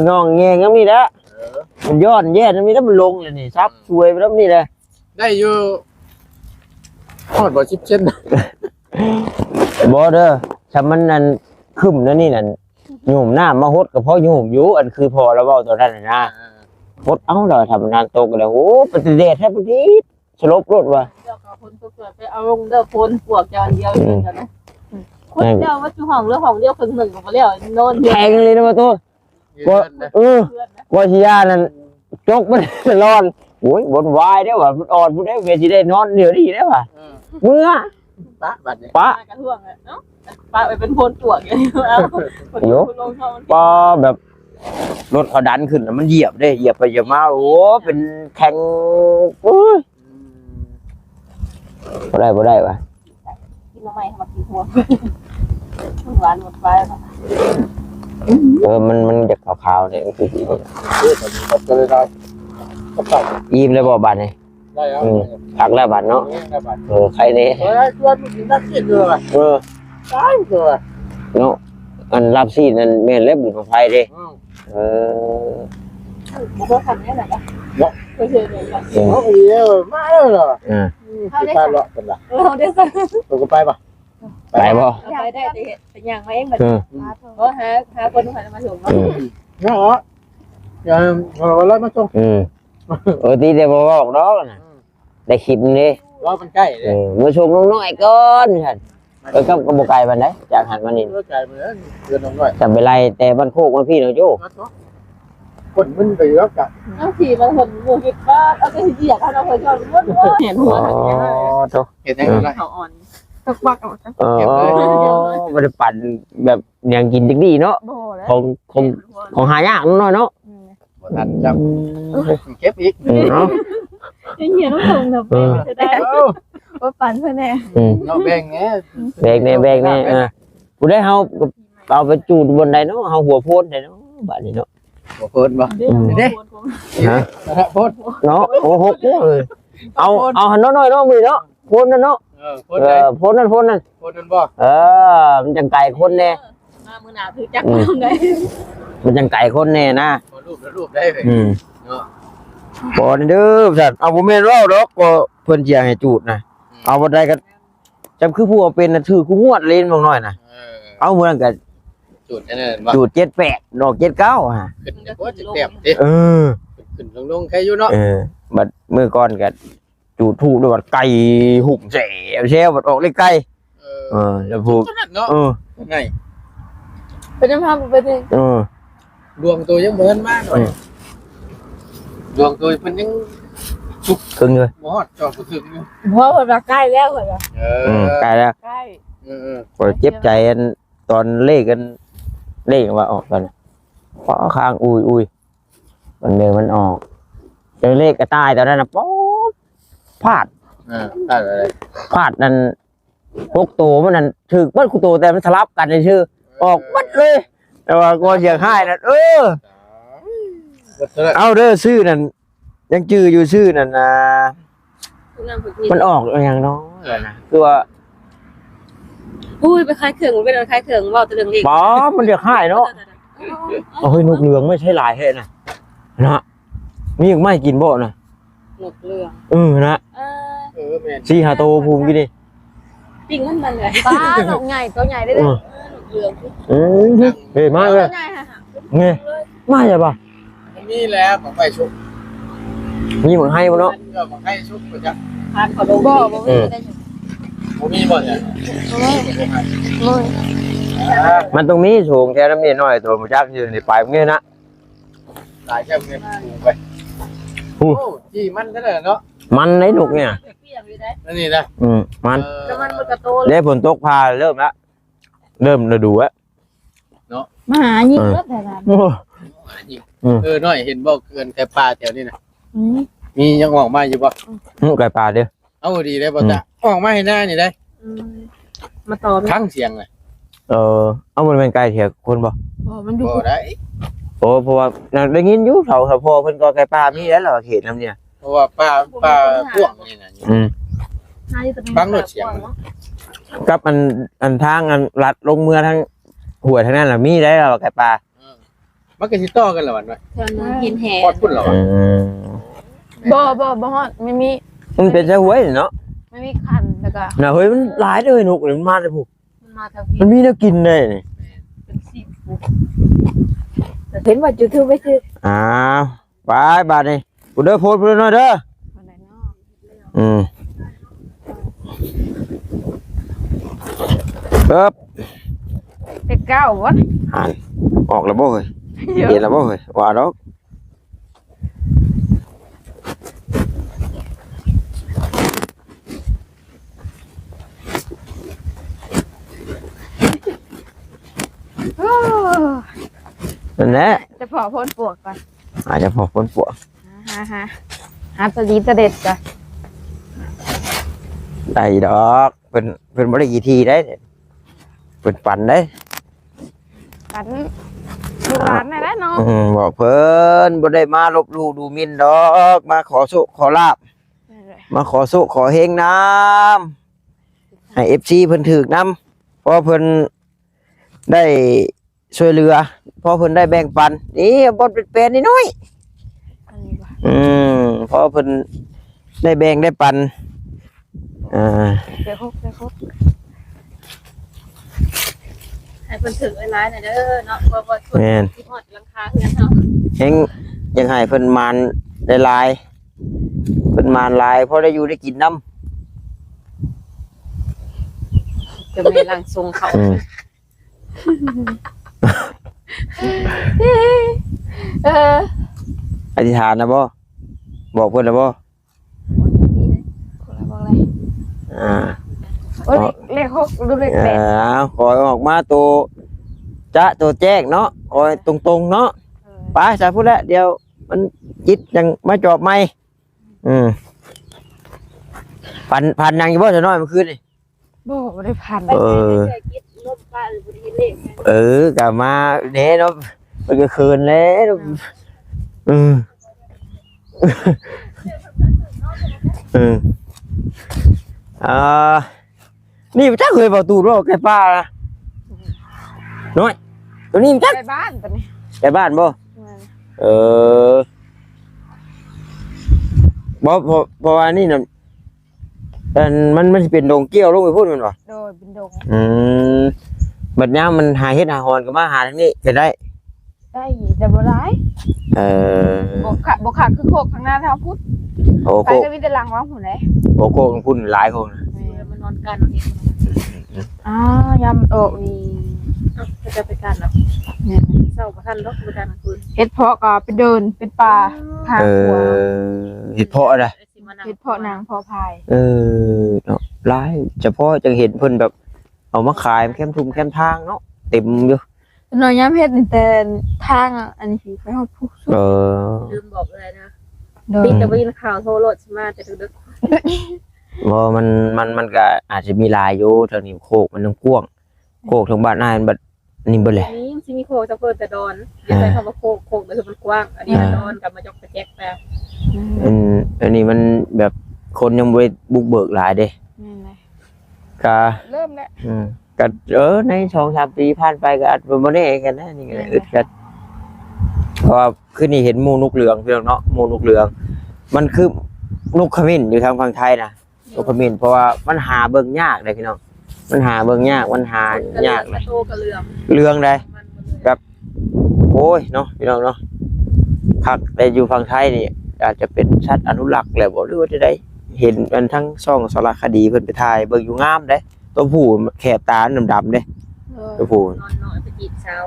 ຍ່ອງໆແງ່ງນຳນີ້ແຫຼະ. ເອີ ມັນຍ້ອນແຍ່ນຳນີ້ແຫຼະ ມັນລົງແລ້ວນີ້ ສັບສວຍໄປນຳນີ້ແຫຼະ. ໄດ້ຢູ່ ຮອດບໍ່ ສິບເຊັນ? ບໍ່ເດີ ຖ້າມັນອັນ ຄຶ້ມແນວນີ້ນັ້ນ ໂຍມນ້ຳມາຫົດກໍພໍໂຍມຢູ່ ອັນຄືພໍ່ລາວເວົ້າຕອນນັ້ນນະ. ເອີ ຫົດເອົາລະ ຖ້າມັນນ້ຳຕົກແລ້ວ ໂອ້ ປະຕິເດດແທ້ພໍດີ ສະຫຼົບໂລດວ່າ. ເຈົ້າກໍຝົນຕົກ ໄປເອົາລົງເດີ ຝົນພວກເຈົ້າອັນດຽວ ອືມ ເຈົ້ານະ. ຄົນເຈົ້າວ່າຢູ່ຫ້ອງເຫຼືອຫ້ອງດຽວ ເຄິ່ງໜຶ່ງກໍບໍ່ແລ້ວ ນອນຢູ່ ແພງອີ່ຫຼີນະບໍ່ຕູ້. ກໍ ເອີ ກໍຊິຢ້ານນັ້ນ ຈົກມັນລອນ. ໂອ້ຍ ວຸ່ນວາຍເດ້ວ່າ ມັນອ່ອນພຸ້ນເດ້ ແມ່ຊິໄດ້ນອນດຽວນີ້ເດ້ວ່າ. ເອີ ເມື່ອ ປະບັດນີ້ ປະ ປະກະທ້ວງເນາະ ປະໄປເປັນໂພນປວກຢູ່. ເອົາ ໂຍ ປະແບບ ລົດເຂົາດັນຂຶ້ນ ມັນຢຽບເດ້ ຢຽບໄປຢຽບມາ ໂອ້ ເປັນແຂ້ງ ໂອ້ຍ. ອືມ ບໍ່ໄດ້ ບໍ່ໄດ້ຫວາ. ກິນໜໍ່ໄມ້ ມັກກິນຫົວ ມັນຫວານໝົດໄປ. ເອີ ມັນ ມັນຢາກຂາວໆເດ້ ຄື ເອີ ກໍເລີຍໄດ້ ກໍໄປ ອີ່ມແລ້ວບໍ່ບາດນີ້? ໄດ້ແລ້ວ ອືມ ພັກແລ້ວບາດເນາະ. ເອີ ໄດ້ບາດ ເອີ ໄຄແດ່ ເອີ ຊວນມາກິນລາບຊີ້ນເດີ. ເອີ ຕາຍເດີເນາະ. ອັນລາບຊີ້ນນັ້ນແມ່ນແລ້ວ ບຸນບັ້ງໄຟເດ້. ອືມ ເອີ ບໍ່ເຄີຍທຳແນວນັ້ນເນາະ. ເອີ ເອີ ມາເອີ ອືມ ເຮົາໄດ້ ເອີ ເຮົາໄດ້ ເອີ ກໍໄປບໍ່? ໄປບໍ່? ໄປໄດ້ ແຕ່ເຮັດ ໄປຍ່າງມາເອງບັດນີ້. ເອີ ບໍ່ ຫາ ຫາຄົນມາສົ່ງເນາະ. ເນາະ ຢ່າ ເອີ ເອົາລົດມາສົ່ງ. ອືມ ເອີ ຕິແຕ່ບໍ່ບອກດອກນະ. ອືມ ໄດ້ຄລິບເດ້ ເວົ້າມັນໃກ້ເດ້. ເອີ ມາສົ່ງນ້ອງນ້ອຍກ່ອນຊັ້ນ. ເອີ ກໍ ກໍບໍ່ໄກປານໃດ ຈາກຫັ້ນມານີ້. ເອີ ໄກປານໃດ ເຮືອນນ້ອງນ້ອຍ ຈະໄປໄລ່ແຕ່ບ້ານໂຄກມາພີ້ເນາະໂຈ້. ຄົນມັນໄປແລ້ວກະ ເອົາຂີ່ມາຄົນໝູ່ຄິດວ່າ ເອົາແຕ່ຊິຢຽບເຮົາເນາະ ເພິ່ນກໍບໍ່ຮູ້. ເຫັນຫົວ ອໍ ໂຕ ເຮັດຫຍັງ ເອີ ເຂົາອ່ອນ ຕກບັກ ເອີ ບໍ່ໄດ້ປັ່ນແບບຫຍັງກິນຈັກດີ້ເນາະ. ບໍ່ແລ້ວ ຂອງ ຂອງ ຂອງຫາຍາກນ້ອຍເນາະ. ອືມ ບໍ່ທັນຈ້ຳ ອືມ ເກັບອີກ ອືມ ເນາະ. ເຫັນເຫັນນ້ຳສົ້ມແບບ ເອີ ເສຍດາຍ ເອົ້າ ບໍ່ປັ່ນເພິ່ນແດ່. ອືມ ເນາະ ແບ່ງແດ່ ແບ່ງແດ່ ແບ່ງແດ່. ເອີ ຜູ້ໃດເຮົາເອົາໄປຈູດບ່ອນໃດເນາະ ເຮົາຫົວໂພນໃດເນາະ ບາດນີ້ເນາະ. ຫົວໂພນບໍ່? ເດ້ ອືມ ເດ້ ຫົວໂພນ ຮະ ຫົວໂພນເນາະ. ໂອ້ ຫົກ ເອີ ເອົາ ເອົາຫັ້ນເນາະ ນ້ອຍເນາະ ມື້ນີ້ເນາະ ໂພນນັ້ນເນາະ. ເອີ ໂພນໃດ? ເອີ ໂພນນັ້ນ ໂພນນັ້ນ ໂພນນັ້ນບໍ່? ເອີ ມັນຈັ່ງໄກຄົນແດ່. ມາມື້ໜ້າຖືຈັກ ອືມ ໄດ້ ມັນຈັ່ງໄກຄົນແດ່ນະ. ຂໍຮູບ ຮູບໄດ້ເວີຍ ອືມ ເນາະ. ບໍ່ເດີຊັ້ນ ເອົາ ບໍ່ແມ່ນເວົ້າດອກ ກໍເພິ່ນຊິໃຫ້ຈູດນະ. ອືມ ເອົາບໍ່ໄດ້ກໍ ຈຳຄືຜູ້ເອົາເປັນນະ ຖືກຄູ່ງວດເລີຍ ນ້ອງນ້ອຍນະ. ເອີ ເອົາ ມື້ນັ້ນກໍຈູດແຄ່ນັ້ນບໍ່? ຈູດເຈັດແປດ ດອກເຈັດເກົ້າຫາ ຂຶ້ນບໍ່ຈັກແຕ້ມຕິ. ເອີ ຂຶ້ນໆລົງໆ ໃຄຢູ່ເນາະ. ເອີ ບັດມື້ກ່ອນກໍ ຈູດທູບດ້ວຍ ບັດໄກ່ຮຸ່ມແຊວໆ ບັດອອກເລກໄກ່. ເອີ ເອີ ແລ້ວຜູ້ ເທົ່ານັ້ນເນາະ. ເອີ ໄງ ເປັນຫຍັງພາບໍ່ໄປເດ້? ເອີ ດວງໂຕຍັງບໍ່ທັນມາໜ້ອຍ. ເອີ ດວງໂຕເພິ່ນຍັງສຸກເຄິ່ງຢູ່ ບໍ່ຮອດຈອດບໍ່ເຖິງຢູ່. ບໍ່ ເພິ່ນວ່າໃກ້ແລ້ວ ເພິ່ນວ່າ ເອີ ອືມ ໃກ້ແລ້ວ ໃກ້. ເອີໆ ຂ້ອຍເຈັບໃຈອັນຕອນເລກ ອັນເລກວ່າອອກຕອນນັ້ນ ຟ້າຄ້າງອຸຍໆ ມັນເດີ ມັນອອກ ເອີ ເລກກະຕ່າຍຕອນນັ້ນນະ ປອດ ພາດ ເອີ ພາດອະໄລ? ພາດນັ້ນ ຫົກໂຕມັນນັ້ນຖືກເບິດຄູ່ໂຕ ແຕ່ມັນສະຫຼັບກັນຊື່ໆ ເອີ ອອກເບິດເລີຍ. ແຕ່ວ່າກໍສຽງຮ້າຍນັ້ນ ເອີ ເບິດເທົ່ານັ້ນ. ເອົາເດີ ຊື່ນັ້ນ ຍັງຈື່ຢູ່ ຊື່ນັ້ນນະ ມັນອອກອີຫຍັງເນາະ ເອີ ຄືວ່າ ໂອ້ຍ ໄປຂາຍເຄື່ອງ ມັນເປັນຂາຍເຄື່ອງ ເວົ້າແຕ່ເລື່ອງເລກ ປາ ມັນຢາກຮ້າຍເນາະ. ໂອ້ຍ ນົກເຫຼືອງ ໄມ້ໃຊ້ຫຼາຍແທ້ນະ ນະ ມີໝາກໄມ້ກິນບໍ່ນະ? ນົກເຫຼືອງ ເອີ ນະ ເອີ ເອີ ແມ່ນ ສີ່ຫ້າໂຕພູມກີ້ນີ້ ປີ້ງມັນນັ້ນແຫຼະ ປ້າ ນົກໃຫຍ່ ໂຕໃຫຍ່ເດ້. ເອີ ເອີ ນົກເຫຼືອງ ອືມ ເອີ ມາເອີຍ ໂຕໃຫຍ່ຫາ ນີ້ ມາຢ່າບໍ່ ມັນມີແລ້ວ ບັກໄຟຊຸກ ມີບັກໄຮບໍ່ເນາະ? ເອີ ບັກໄຮຊຸກບໍ່ຈັກ ທາງເຂົາລົງ ບໍ່ ບໍ່ມີ ເອີ ບໍ່ມີບໍ່ເລີຍ ບໍ່ມີ ບໍ່ມີ ອ່າ ມັນຕ້ອງມີສູງແຖວນັ້ນ ມີນ້ອຍໂຕບໍ່ຈັກ ຢູ່ໃນປາຍມັນນີ້ນະ. ຫຼາຍແທ້ເພິ່ນປູກໄປ ໂອ້ ຈີ່ມັນແທ້ເນາະ ມັນໃນນົກນີ້ ອັນນີ້ນະ ອືມ ມັນ ເອີ ແຕ່ມັນບໍ່ກະໂຕເດ້. ຝົນຕົກຟ້າເລີ່ມລະ ເລີ່ມລະດູລະເນາະ ມາຫາຍິງ ເອີ ແລ້ວແຕ່ລະ ໂອ້ ອືມ ເອີ ນ້ອຍເຫັນບໍ່ ເຂື່ອນໄກ່ປ່າແຖວນີ້ນະ ອືມ ມີຍັງອອກມາຢູ່ບໍ່? ອືມ ໄກ່ປ່າເດ້ ເອົາດີໄດ໋ ບໍ່ຕະ ອືມ ອອກມາໃຫ້ໜ້ານີ້ໄດ໋ ອືມ ມາຕໍ່ ຟັງສຽງນະ ເອີ ເອົາ ມັນແມ່ນໄກ່ແຖວຄົນບໍ່? ບໍ່ ມັນຢູ່ ບໍ່ໄດ້ ໂອ້ ເພາະວ່າໄດ້ຍິນຢູ່ ເຖົ້າ ເຖົ້າພໍ່ເພິ່ນກໍໄກ່ປ່າມີແລ້ວ ເຂດນຳນີ້ ເພາະວ່າປ່າ ປ່າກວ້າງນີ້ນະ ອືມ ຟັງໂລດສຽງ ກັບອັນ ອັນທາງອັນລັດລົງເມືອທາງຫ້ວຍທາງນັ້ນລະມີໄດ໋ ວ່າໄກ່ປ່າ ເອີ ມັນກໍຊິຕໍ່ກັນລະວັນວ່າ ເທິງເນີນຫີນແຫ່ ຮອດພຸ້ນລະວະ. ເອີ ບໍ່ ບໍ່ ບໍ່ຮອດ ມັນມີ ມັນເປັນຊະຫ້ວຍເນາະ ມັນມີຄັນ ແລ້ວກໍ ນະ ເຮີ້ຍ ມັນຫຼາຍເດີ ນົກນີ້ ມັນມາແຕ່ພຸ້ນ ມັນມາທາງພີ້ ມັນມີແນວກິນໄດ້ນີ້ ເປັນຊິບ ເຫັນວ່າ YouTube ໄປຊື້ ອ້າວ ໄປບາດນີ້ ພຸ້ນເດີ ໂພດພຸ້ນເດີ ອືມ ເອີບ ເປັດເກົ້າບໍ່ ຫັ້ນ ອອກແລ້ວບໍ່ເຮີ້ຍ ເຫັນແລ້ວບໍ່ເຮີ້ຍ ວ່າດອກ. ໂອ້ ນັ້ນແຫຼະ ຈະພໍ້ໂພນປວກກ່ອນ ອາດຈະພໍ້ໂພນປວກ ຫາ ຫາ ຫາ ຫາຕົວດີຕົວເດັດກ່ອນ ໄດ້ດອກ ເພິ່ນ ເພິ່ນບໍ່ໄດ້ຂີ້ຖີ່ໄດ໋ ເພິ່ນປັ່ນເດ້ ປັນລູກຫຼານນັ້ນແຫຼະເນາະ ອືມ ບອກເພິ່ນ ບໍ່ໄດ້ມາລົບຫຼູ່ດູໝິ່ນດອກ ມາຂໍໂຊກຂໍລາບ ນັ້ນແຫຼະ ມາຂໍໂຊກຂໍເຮງນຳ ໃຫ້ເອັຟຊີເພິ່ນຖືກນຳ ເພາະເພິ່ນໄດ້ຊ່ວຍເຫຼືອ ເພາະເພິ່ນໄດ້ແບ່ງປັນ ນີ້ບ່ອນເປັນແປນນ້ອຍໆ ອັນນີ້ບໍ່ ອືມ ເພາະເພິ່ນໄດ້ແບ່ງໄດ້ປັນ ອ່າ ເລກຫົກ ເລກຫົກ ໃຫ້ເພິ່ນຖືກຫຼາຍໆ ແດ່ເດີເນາະ ເພາະວ່າ ແມ່ນ ຊິຮອດຫຼັງຄາເຮືອນເຮົາ ແຮ່ງຢາກໃຫ້ເພິ່ນໝານຫຼາຍໆ ເພິ່ນໝານຫຼາຍ ພໍໄດ້ຢູ່ໄດ້ກິນນຳ ເຈົ້າແມ່ຮ່າງຊົງເຂົາ ອືມ ເອີ ອະທິຖານນະບໍ່? ບອກເພິ່ນລະບໍ່? ບໍ່ໄດ້ ຄົນລະບອກເລີຍ ອ່າ ໂອ້ຍ ເລກຫົກ ຫຼືເລກແປດ ເອີ ຂໍໃຫ້ອອກມາໂຕຈະໂຕແຈ້ງເນາະ ຂໍໃຫ້ຕົງໆເນາະ ເອີ ໄປຊະພຸ້ນແຫຼະ ດຽວມັນຈິດຈັ່ງມາຈອບໃໝ່ ອືມ ຝັນ ຝັນຫຍັງຢູ່ບໍ່ຊະນ້ອຍມື້ຄືນນີ້? ບໍ່ ບໍ່ໄດ້ຝັນ ເອີ ເອີ ກະມາແດ່ເນາະ ມັນກະເຂີນແຫຼະ ເອີ ເອີ ອ່າ ນີ້ຈັກເຄີຍເວົ້າຕູດເວົ້າໃກ້ປ່ານະ ນ້ອຍ ໂຕນີ້ຈັກ ໃກ້ບ້ານ ໂຕນີ້ ໃກ້ບ້ານບໍ່? ແມ່ນ ເອີ ບໍ່ ເພາະ ເພາະວ່ານີ້ນະ ອັນ ມັນ ມັນຊິເປັນດົງກ້ຽວລົງໄປພຸ້ນແມ່ນບໍ່? ໂດຍ ເປັນດົງ ອືມ ບັດຍາມມັນຫາເຫັດຫາຫອນກໍມາຫາທາງນີ້ກໍໄດ້ ໄດ້ ແຕ່ບໍ່ຫຼາຍ ເອີ ບໍ່ຄັກ ບໍ່ຄັກຄືໂຄກຂ້າງໜ້າເຮົາພຸ້ນ ໂອ້ ໄປກໍມີແຕ່ຫຼັງວ່າພຸ້ນແຫຼະ ໂອ້ ໂຄກພຸ້ນຫຼາຍໂຄກນະ ແມ່ນ ມັນນອນກັນ ອ້າວ ຍາມມັນອອກນີ້ ເອົ້າ ເຂົາຈະໄປກັນເນາະ ແມ່ນ ເຊົ້າບໍ່ທັນດອກ ໄປກັນຄືນ ເຫັດເຜາະກໍໄປເດີນເປັນປ່າ ເອີ ຫາຂົວ ເຫັດເຜາະນະ ຊິມານັ່ງ ເຮັດເພາະນາງເພາະພາຍ ເອີ ເນາະ ຫຼາຍ ສະເພາະຈັ່ງເຫັນເພິ່ນແບບເອົາມາຂາຍແຄມທຸ່ມແຄມທາງເນາະ ເຕັມຢູ່ ນ້ອຍຍາມເຮັດນີ້ແຕ່ທາງອັນນີ້ໄປຮອດພູສຸດ ເອີ ລືມບອກເອື້ອຍນະ ໂດຍ ປິດແຕ່ບໍ່ຍິນຂ່າວໂທໂລດ ຊິມາແຕ່ດຶກໆ ບໍ່ ມັນ ມັນ ມັນກະອາດຈະມີຫຼາຍຢູ່ ທາງນີ້ໂຄກມັນກວ້າງ ໂຄກທາງບ້ານອ້າຍມັນບັດນີ້ເບິດແຫຼະ ມີ ມັນຊິມີໂຄກຈະເປີດແຕ່ດອນ ຢ່າໃຊ້ຄຳວ່າໂຄກ ໂຄກກໍຄືມັນກວ້າງ ອັນນີ້ມັນດອນກັບມາຈອກກະແຈກແປ ອືມ ອັນ ອັນນີ້ມັນແບບຄົນຍັງບໍ່ໄດ້ບຸກເບີກຫຼາຍເດ້ ແມ່ນແຫຼະ ກະເລີ່ມແລ້ວ ອືມ ກະ ເອີ ໃນສອງສາມປີຜ່ານໄປກໍອາດບໍ່ແນ່ກັນນະ ນີ້ກໍອຶດກັນ ເພາະວ່າຄືນີ້ເຫັນໝູ່ນົກເຫຼືອງ ພີ່ນ້ອງເນາະ ໝູ່ນົກເຫຼືອງ ມັນຄືນົກຂະມິ້ນຢູ່ທາງຝັ່ງໄທນະ ໂຕຂະມິ້ນ ເພາະວ່າມັນຫາເບິ່ງຍາກເດ້ພີ່ນ້ອງ ມັນຫາເບິ່ງຍາກ ມັນຫາຍາກເລີຍ ໂຕກະເຫຼືອງ ເຫຼືອງໃດ ແບບ ໂອ້ຍເນາະ ພີ່ນ້ອງເນາະ ຄັກ ແຕ່ຢູ່ຝັ່ງໄທນີ້ອາດຈະເປັນສັດອະນຸລັກແລ້ວບໍ່ ຫຼືວ່າຈັ່ງໃດ ເຫັນອັນທັງຊ່ອງສາລະຄະດີເພິ່ນໄປຖ່າຍເບິ່ງຢູ່ ງາມເດ້ ໂຕຜູ້ແຄບຕາດຳໆເດ້ ໂຕຜູ້ ນອນໜ້ອຍໄປຈີບສາວ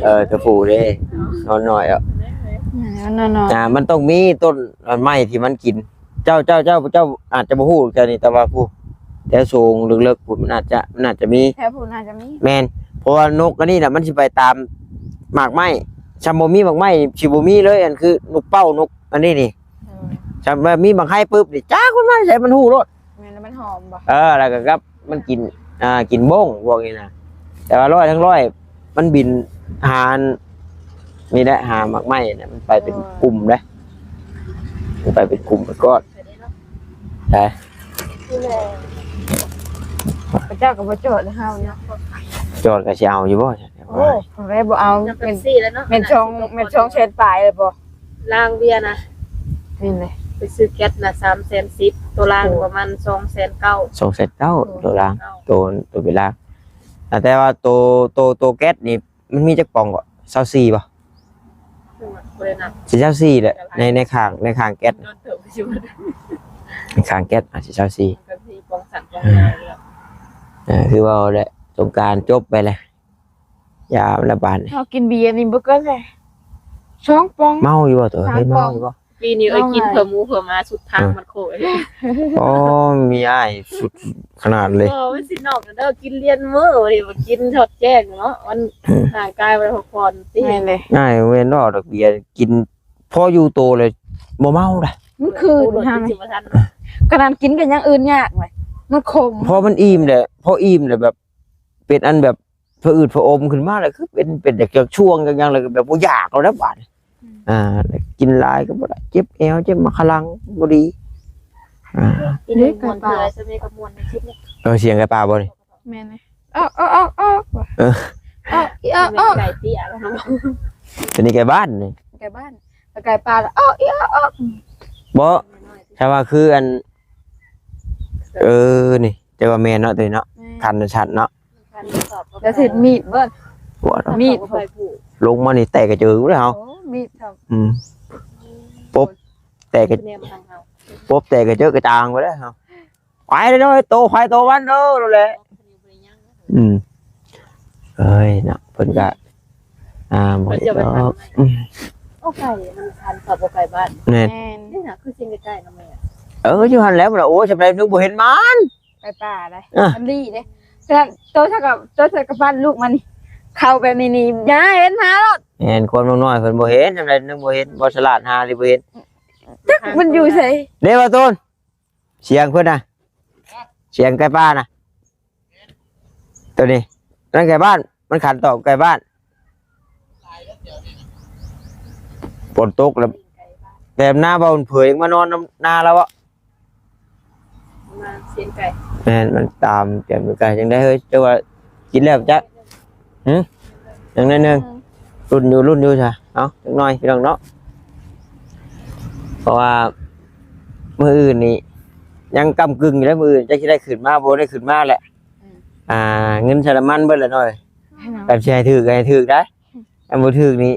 ເອີ ຕະປູເດ້ ນອນໜ້ອຍເນາະ ນອນໜ້ອຍ ອ່າ ມັນຕ້ອງມີຕົ້ນໄມ້ທີ່ມັນກິນ ເຈົ້າ ເຈົ້າ ເຈົ້າ ເຈົ້າອາດຈະບໍ່ຮູ້ແຖວນີ້ ແຕ່ວ່າຜູ້ແຖວໂສງເລິກໆ ພຸ້ນ ມັນອາດຈະ ມັນອາດຈະມີ ແຖວພຸ້ນອາດຈະມີ ແມ່ນ ເພາະວ່ານົກອັນນີ້ນະ ມັນຊິໄປຕາມໝາກໄມ້ ຊຳບໍ່ມີໝາກໄມ້ ຊິບໍ່ມີເລີຍ ອັນຄືນົກເປົ້າ ນົກອັນນີ້ນີ້ ໂດຍ ຊຳວ່າມີໝາກໄຮປຶບນີ້ ຈັກມັນມາແຕ່ໃສ ມັນຮູ້ໂລດ ແມ່ນ ແລ້ວມັນຫອມບໍ່? ເອີ ແລ້ວກໍກັບ ມັນກິນ ອ່າ ກິນບົ້ງພວກນີ້ນະ ແຕ່ວ່າຮ້ອຍທັງຮ້ອຍ ມັນບິນຫາ ນີ້ແຫຼະ ຫາໝາກໄມ້ນະ ມັນໄປເປັນກຸ່ມເດ້ ມັນໄປເປັນກຸ່ມເປັນກ້ອນ ໄດ້ ນີ້ແຫຼະ ເຂົາເຈົ້າກໍບໍ່ຈອດໃຫ້ເຮົາເນາະ ຈອດກໍຊິເອົາຢູ່ບໍ່? ໂອ້ ໄດ້ບໍ່ເອົາ ນ້ຳເປັບຊີແລ້ວເນາະ ແມ່ນສອງ ແມ່ນສອງແສນປາຍເລີຍບໍ່? ລ້າງເບຍນະ ນີ້ແຫຼະ ໄປຊື້ແກັສນະ ສາມແສນສິບ ໂຕລ້າງປະມານສອງແສນເກົ້າ ສອງແສນເກົ້າ ໂຕລ້າງ ໂຕ ໂຕເບຍລ້າງ ແຕ່ວ່າໂຕ ໂຕ ໂຕແກັສນີ້ ມັນມີຈັກປ່ອງເກາະ? ຊາວສີ່ບໍ່? ບໍ່ໄດ້ນັບ ຊິຊາວສີ່ແຫຼະ ໃນ ໃນຂ້າງ ໃນຂ້າງແກັສ ໃນຂ້າງແກັສອາດຊິຊາວສີ່ ເອີ ຄືເວົ້າແຫຼະ ສົງການຈົບໄປແລ້ວ ຢາມະລະບາດນີ້ ເຮົາກິນເບຍນີ້ບໍ່ເກີນສອງປ່ອງ ເມົາຢູ່ບໍ່ຕົວ? ເຄີຍເມົາຢູ່ບໍ່? ປີນີ້ເອີຍກິນເທື່ອໝູເທື່ອໝາສຸດທາງມັນໂຄກ ໂອ້ ມີອ້າຍສຸດຂະໜາດເລີຍ ເອີ ມັນຊິນອກເດີ ກິນລຽນມື້ນີ້ ກິນຮອດແຈ້ງເນາະ ມັນຮ່າງກາຍມັນພັກຜ່ອນຕິ ແມ່ນເດ້ ອ້າຍແມ່ນເນາະ ດອກເບຍກິນພໍຢູ່ໂຕເລີຍ ບໍ່ເມົາດະ ມັນຄືນ ຂະໜາດກິນກໍຍັງອື່ນຍາກເລີຍ ມັນຂົມ ພໍມັນອີ່ມແຫຼະ ພໍອີ່ມແລ້ວແບບ ເປັນອັນແບບ ຜະອືດຜະອົມຂຶ້ນມາແລ້ວ ຄືເປັນ ເປັນຈາກຊ່ວງຈາກຫຍັງ ແລ້ວກໍແບບບໍ່ຢາກແລ້ວນະບາດນີ້ ອືມ ອ່າ ແລ້ວກິນຫຼາຍກໍບໍ່ໄດ້ ເຈັບແອວ ເຈັບໝາກຂະລັງ ບໍ່ດີ ອ່າ ກິນມ່ວນເທື່ອ ຊະເມກໍມ່ວນທີ່ສຸດ ເອີ ສຽງໄກ່ປ່າບໍ່ນີ້? ແມ່ນ ອອກ ອອກ ອອກ ອອກ ເອີ ອອກ ອີອອກ ອອກ ໄກ່ເຕ້ຍແລ້ວ ຕົວນີ້ໄກ່ບ້ານນີ້ ໄກ່ບ້ານ ໄກ່ປ່າ ອອກ ອີອອກ ອອກ ບໍ່ ຖ້າວ່າຄືອັນ ເອີ ນີ້ ແຕ່ວ່າແມ່ນເນາະ ຕົວນີ້ເນາະ ແມ່ນ ຄັນຊັດເນາະ ແລ້ວເຮັດມີດເບິດ ມີດ ລົງມານີ້ແຕກກະເຈີເລີຍເຮົາ ໂອ້ ມີດ ອືມ ປົບແຕກກະ ປົບແຕກກະເຈີກະຈາງໄປເລີຍເຮົາ ໄປເລີຍເນາະ ໂຕໃຜໂຕມັນເດີ ນັ້ນແຫຼະ ອືມ ເອີຍເນາະ ເພິ່ນກະ ອ່າ ບໍ່ໄດ້ດອກ ອືມ ໂອ້ ໄກ່ມັນຄັນ ເຂົາບໍ່ໄກ່ບ້ານ ແມ່ນ ນີ້ນະ ຄືຊິງໃກ້ໆນຳແມ່ ເອີ ຢູ່ຫັ້ນແຫຼະ ໂອ້ຍ ຈຳໄດ້ນຶກບໍ່ເຫັນມັນ ໄກ່ປ່າໄດ໋ ອ່ະ ມັນລີ້ເດ້ ສະນັ້ນໂຕສັກກະ ໂຕສັກກະພັນລູກມັນນີ້ ເຂົ້າແບບນີ້ນີ້ ຢ່າເຫັນຫາໂລດ ແມ່ນ ຄວາມນ້ອຍໆເພິ່ນບໍ່ເຫັນ ຈຳໄດ້ນຶກບໍ່ເຫັນ ບໍ່ສະຫຼາດຫາຊິບໍ່ເຫັນ ຈັກມັນຢູ່ໃສ ເດ້ວ່າໂຕນ ສຽງເພິ່ນນະ ສຽງໄກ່ປ່ານະ ໂຕນີ້ ນັ້ນໄກ່ບ້ານ ມັນຂັນຕອກໄກ່ບ້ານ ຝົນຕົກແລ້ວ ແຕ່ໜ້າເວົ້າເຜີຍມານອນນຳໜ້າລາວເບາະ ມາສຽງໄກ່ ແມ່ນ ມັນຕາມສຽງໄກ່ ຈັ່ງໃດເຮີ້ຍ ເຈົ້າວ່າກິນແລ້ວຈັກ ຫື ຍັງໜ້ອຍໜຶ່ງ ລຸ້ນຢູ່ ລຸ້ນຢູ່ຊະ ເອົາ ຈັກໜ້ອຍພີ່ນ້ອງເນາະ ເພາະວ່າມື້ອື່ນນີ້ຍັງກ້ຳກຶ່ງຢູ່ເດ້ ມື້ອື່ນຈັກຊິໄດ້ຂຶ້ນມາບໍ່ໄດ້ຂຶ້ນມາແຫຼະ ອືມ ອ່າ ເງິນໃສ່ນ້ຳມັນເບິດແລ້ວນ້ອຍ ແມ່ນຫຍັງ ຄັນຊິໃຫ້ຖືກກໍໃຫ້ຖືກໄດ໋ ອືມ ຄັນບໍ່ຖືກນີ້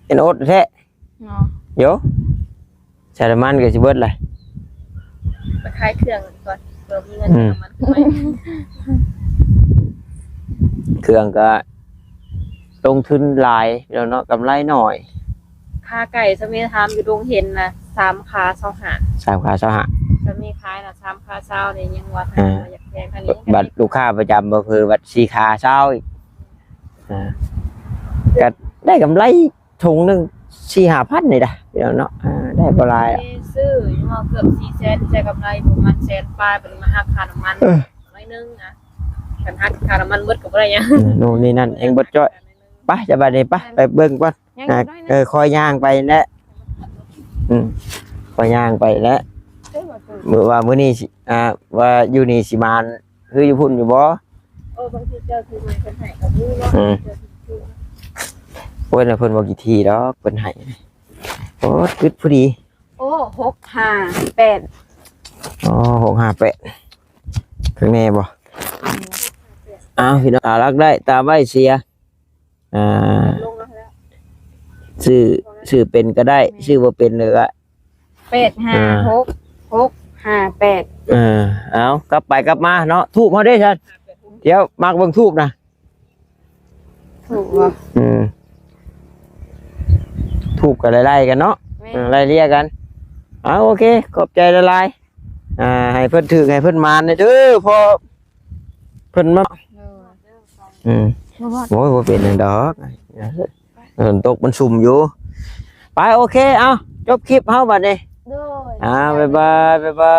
ເປັນອົດແທ້ ເນາະ ໂຢ ໃສ່ນ້ຳມັນກໍຊິເບິດແຫຼະ ໄປຂາຍເຄື່ອງກ່ອນ ເພື່ອມີເງິນ ອືມ ໃສ່ນ້ຳມັນຂຶ້ນໃໝ່ ເຄື່ອງກໍລົງທຶນຫຼາຍພີ່ນ້ອງເນາະ ກຳໄລໜ້ອຍ ຂາໄກ່ ສາມີຖາມຢູ່ດົງເຫັນນະ ສາມຂາຊາວຫ້າ ສາມຂາຊາວຫ້າ ສາມີຂາຍນະ ສາມຂາຊາວນີ້ ຍັງວ່າ ອ່າ ຢາກແພງ ທາງນີ້ ບັດລູກຄ້າປະຈຳບໍ່ຄື ບັດສີ່ຂາຊາວອີກ ອ່າ ກໍໄດ້ກຳໄລ ຖົງໜຶ່ງສີ່ຫ້າພັນນີ້ດາ ພີ່ນ້ອງເນາະ ອ່າ ໄດ້ບໍ່ຫຼາຍ ຊື້ຢູ່ເຮົາເກືອບສີ່ແສນ ໃຊ້ກຳໄລປະມານແສນປາຍ ບັດນີ້ມາຫັກຄ່ານ້ຳມັນ ເອີ ໜ້ອຍໜຶ່ງນະ ຄັນຫັກຄ່ານ້ຳມັນໝົດກໍບໍ່ໄດ້ຫຍັງ ໂນ່ນນີ້ນັ້ນແຮງເບິດຈ້ອຍ ໄປ ສະບາຍດີ ໄປ ໄປເບິ່ງກ່ອນ ຍັງອີກໜ້ອຍໜຶ່ງ ເອີ ຄ່ອຍຍ່າງໄປແຫຼະ ອືມ ຄ່ອຍຍ່າງໄປແຫຼະ ມື້ວ່າມື້ນີ້ຊິ ອ່າ ວ່າຢູ່ນີ້ຊິມາ ຄືຢູ່ພຸ້ນຢູ່ບໍ່? ເອີ ບາງທີເຈົ້າຖືໄມ້ເພິ່ນໃຫ້ກໍມີເນາະ ອືມ ເຈົ້າຖື ໂອ້ຍ ແລ້ວເພິ່ນບໍ່ຂີ້ຖີ່ດອກ ເພິ່ນໃຫ້ ໂອ້ ຕຶດພໍດີ ໂອ້ ຫົກຫ້າແປດ ອໍ ຫົກຫ້າແປດ ຂ້າງແນ່ບໍ່? ອ້າວ ພີ່ນ້ອງ ຕາລັກໄດ້ ຕາໄວ້ເສຍ ອ່າ ຊື້ ຊື້ເປັນກໍໄດ້ ຊື້ບໍ່ເປັນເລີຍກໍ ແປດຫ້າຫົກ ຫົກຫ້າແປດ ເອີ ເອົາ ກັບໄປກັບມາເນາະ ທູບເຮົາເດ້ຊັ້ນ ດຽວມັກເບິ່ງທູບນະ ຖືກບໍ່? ອືມ ທູບກໍໄລ່ໆກັນເນາະ ແມ່ນ ເອີ ໄລ່ເລຍກັນ ເອົາ ໂອເຄ ຂອບໃຈຫຼາຍໆ ອ່າ ໃຫ້ເພິ່ນຖືກ ໃຫ້ເພິ່ນໝານເດີ ເພາະເພິ່ນມາ ເອີ ອືມ ບໍ່ຮອດ ໂອ້ຍ ບໍ່ເປັນຫຍັງດອກ ຝົນຕົກມັນຊຸ່ມຢູ່ ໄປ ໂອເຄ ເອົາ ຈົບຄລິບເຮົາບັດນີ້ ໂດຍ ອ່າ ບາຍບາຍ ບາຍບາ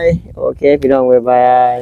ຍ ໂອເຄ ພີ່ນ້ອງ ບາຍບາຍ.